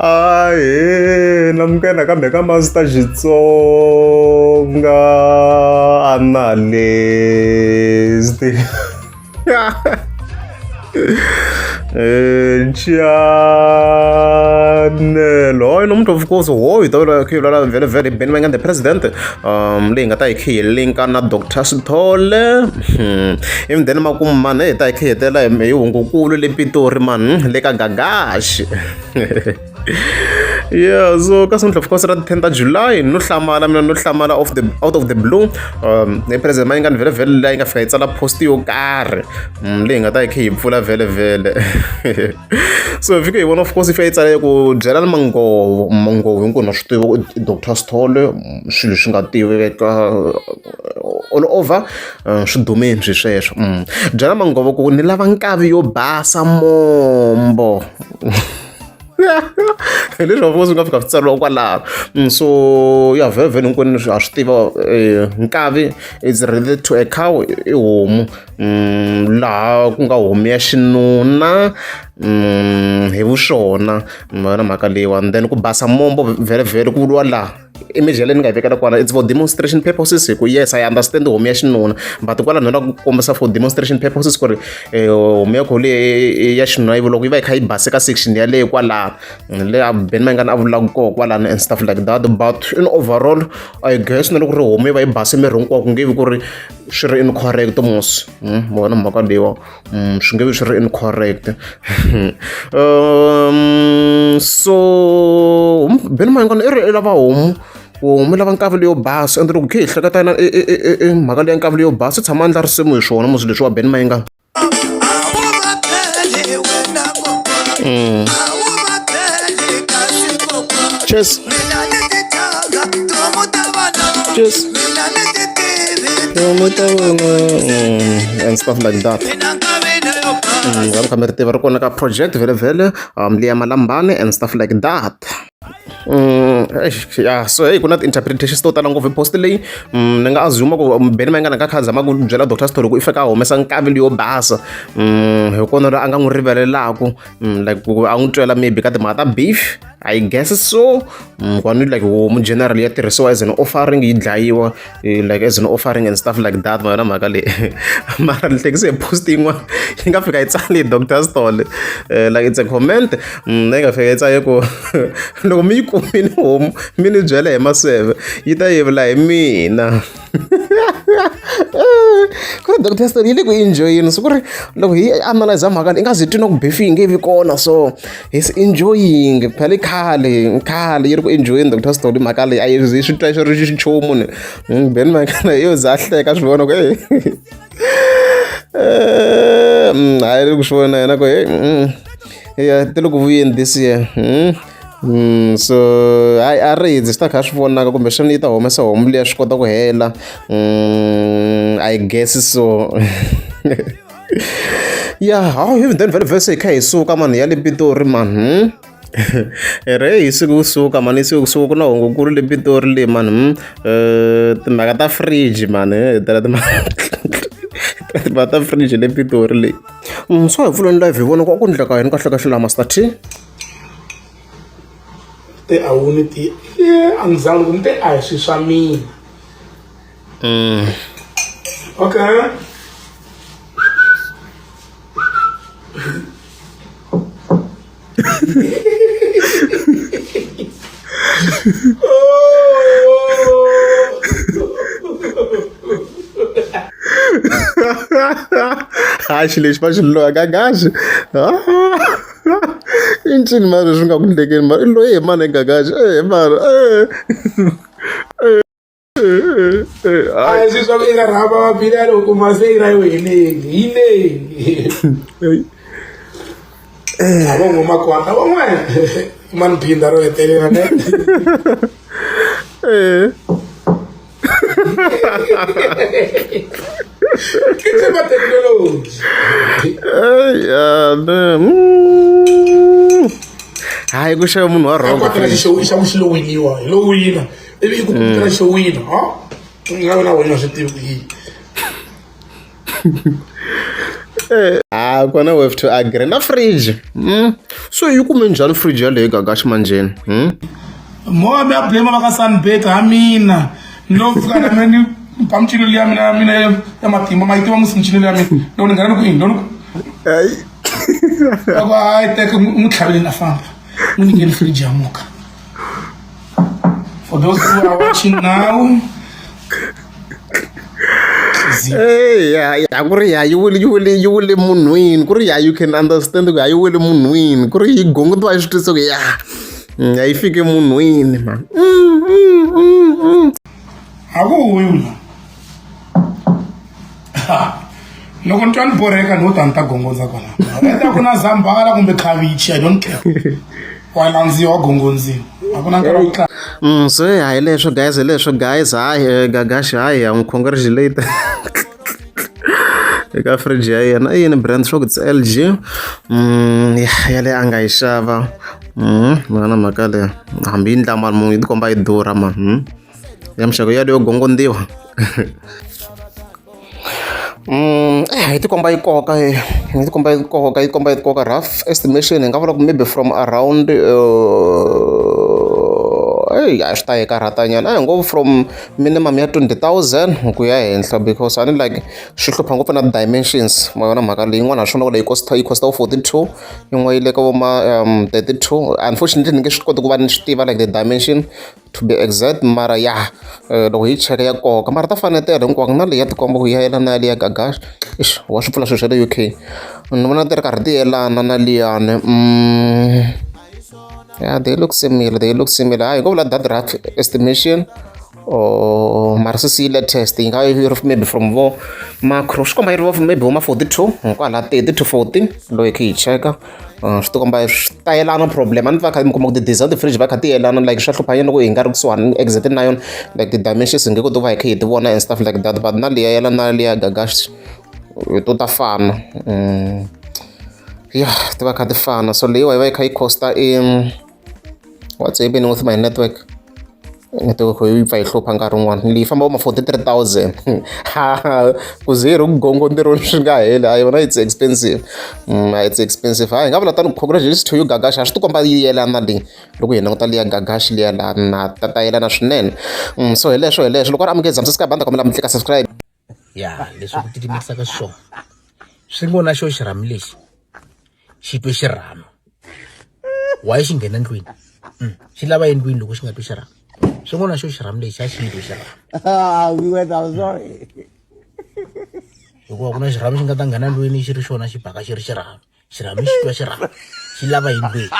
Ahee namukela nakambe ka Master Xitsonga Analyst Chanel hoyi namuntlha of course hoyi ta vula khe vula vhele vhele Benny Mayengani the president leyi nga ta yi khe yi linka na Doctor Sithole ivi then makumu mani hi ta hi khe hi hetelela hi hungukulu le Pitori mani le ka Gagashi yeah so ka of course ra 10 ta July no hlamala mina no hlamala of the out of the blue hi president Mayengani vhele vhele leyi nga fika yi tsala post yo karhi leyi nga ta yi khe yi pfula vhele vhele so hi fike hi vona of course yi fika yi tsala ku byelani Manghovo Manghovo hinkwenu na swi tiva ku i Doctor Sithole swilo swi nga tiveka all over swi dumile swi sweswo byela Manghovo ku ni lava nkavi yo basa mombo hi leswi of course swi nga fika swi tsariwa kwalaho so ya vhele vhele hinkwenu ha swi tiva nkavi is related to a cow i homu laha ku nga homu ya xinuna hi vuswona na mhaka leyiwani then ku basa mombo vhele vhele ku vuriwa laha image yaleyo ni nga yi vekela kwala it's for demonstration purposes hi ku yes I understand homu ya xinuna but kwala ni lava ku kombisa for demonstration purposes ku ri homu ya kho leyi ya xinuna yi loko yi va yi kha yi base ka section yaleyo kwalaho leyi a Benny Mayengani a vulaka koho kwalano and stuff like that but in overall I guess na loko ri homu yi va yi base miri hinkwawo ku nge vi ku ri swi ri incorrect mos ma vona mhaka leyiwa swi nge vi swi ri incorrect so Benny Mayengani i ri i lava homu homu lava nkavi leyo basa ende loko khe hi hleketa na i mhaka leya nkavi leyo basa i tshama a endla risimu hi swona mos leswiwa Benny Mayengani Cheers. Cheers. And stuff like that. Va kha mi ri tiva ri kona ka project vhele vhele liya malambani and stuff like that. Ya so hey ku na ti-interpretations to tala ngopfu hi post leyi ni nga assume ku Benny Mayengani a nga kha a zama ku byela Doctor Sithole ku i fika a humesa nkavi leyo basa hi kona loyi a nga n'wi rivalelaku like ku a n'wi twela maybe ka timhaka ta beef I guess so kwani like homu general ya tirhisiwa as an offering yi dlayiwa like as an offering and stuff like that ma yona mhaka leyi mara ni hlekise hi post yin'wana yi nga fika yi tsale hi Doctor Sithole like it's a comment leyi nga fika yi tsale ku loko mi yi kumile homu mi ni byela hi maseve yi ta yevula hi mina ku ri Doctor Sithole yi le ku enjoyeni so ku ri loko hi analyze mhaka leyi i nga zi twi na ku beef yi nge vi kona so he's enjoying phela i khale khale yi ri ku enjoyeni Doctor Sithole mhaka leyi a yi zi swi twa swi ri nchumu ni Benny Mayengani yo za a hleka swi vona ku e hayi ri ku swi vona yena ku e ya ti le ku vuyeni this year so hayi a ri swi ta kha swi vonaka kumbexana yi ta humesa homu liya swi kota ku hela I guess so ya hawu even then vhele vhele se hi kha hi suka mani ya le Pitori mani hi ri hi siku kusuka mani hi siku kusuka ku na hungukulu le Pitori le mani timhaka ta fridge mani hi tela timhaka ta fridge le Pitori le so hi pfuleni live hi vona ku a ku endleka yini kahle kahle laha Master T te a wu ni ti a ni zangi ku ni te a hi swi swa mina okay Hayi xilo lexi va xi loya Gagashi i ncini mara leswi nga ku endlekeni mara i loye hi mani Gagashi e mara a hi swi swa ku i nga rhamba mabinani u kuma se yi ra yo heleli yi leyi a vo ngo makwata van'wana mani phinda ro hetelela ne ke tseba technology hayi ku xava munhu wa wrong xa ku xi lo winiwa hi lo wina ivi i ku kutela xo wina ha nga na wena swi tivi ku yini. Ah, kona we have to agree na fridge. So yi kume njhani fridge yaleyo Gagashi manjeni? Mo mi ya blame va ka Sunbet ha mina no fika na mina ni ba mincino liya mina ya mina ya matimba ma yi tiva musi mincino liya mina loko ni nghena ni ku yini loko ni ku hayi teka n'wi tlhaveleni a famba n'wi nyikeni fridge ya muka. For those who are watching now, Hey, ya ya ku ri ya yi wile yi wile yi wile munhwini ku ri ya you can understand ku ya yi wile munhwini ku ri yi gongondziwa yi swi twisisa ku ya ya yi fike munhwini man. A ku huyi la loko ni twa ni borheka ni wo ta ni ta gongondza kwala eta ku na zambala kumbe khavichi, I don't care, wa landziwa wa gongondziwa, a ku na nkarhi wa ku tlanga. So ya hi leswo guys, hi leswo guys, hayi Gagashi, hayi ya n'wi congratulate eka fridge ya yena. I yini brand swa ku it's LG ya yaleyo a nga yi xava. Mina na mhaka leyi hambi yi ndla mali munhu yi tikomba yi durha man. Ya muxaka yaleyo gongondziwa. Yi tikomba yi koka, yi tikomba yi koka, yi komba yi koka. Rough estimation hi nga vula ku maybe from around eyi a swi ta yi karhata nyana, a hi ngo from minimum ya 20,000 ku ya henhla, because a ni like swi hlupha ngopfu na dimensions ma yona mhaka leyi. Yin'wana ha swona ku leyi costa yi costa 42, yin'wana yi le ka vo ma 32. Unfortunately ni nge swi koti ku va ni swi tiva like the dimension to be exact, mara ya loko hi cheka ya koka, mara ta fanetela hinkwako na leyi ya tikomba ku ya yelana na liya Gagash. Ix, wa swi pfula swilo swa le UK, ni vona ti ri karhi ti yelana na liyani. Yeah, they look similar, they look similar. Hayi, ngo vula that rough estimation or mara sisi yi latest yi nga yi ri maybe from vo macro, swi komba yi ri vo maybe vo ma 42 kwala 30 to 40. Loko hi kha hi cheka swi tikomba swi ta yelana. Problem a ni va kha mi kuma ku ti-design ti-fridge va kha ti yelana, like swa hlupha yini loko hi nga ri kusuhani exactly na yona, like ti-dimensions hi nge koti ku va hi kha hi ti vona and stuff like that, but na liya yelana na liya Gagash to ta fana. Ya ti va kha ti fana. So leyiwa yi va yi kha yi costa i what's happening with my network? Network yi pfa yi hlupha nkarhi wun'wani. Leyi famba ma 43,000 ku ze yi ri ku gongondzeriweni swi nga heli a yona, it's expensive. It's expensive. Hayi, hi nga vula tani, congratulations to you Gagash. A swi ti komba yi yelana leyi loko hi languta liya Gagash liya la na ta yelana swinene. So hi leswo, hi leswo. Loko u ri amukeli subscribe, a ni ta kombela mi tlika subscribe. Ya leswi ku titimerisaka xiswona swi ngo na xo xirhami lexi xi twe xirhami why xi nghena ndlwini. Xi lava endlwini loko xi nga twi xirhami swi ngo na xo xirhami lexi a xi twi xirhami. We went, I'm sorry. Hikuva ku na xirhami xi nga ta nghena ndlwini xi ri xona xi baka xi ri xirhami, xirhami xi twa xirhami xi lava endlwini.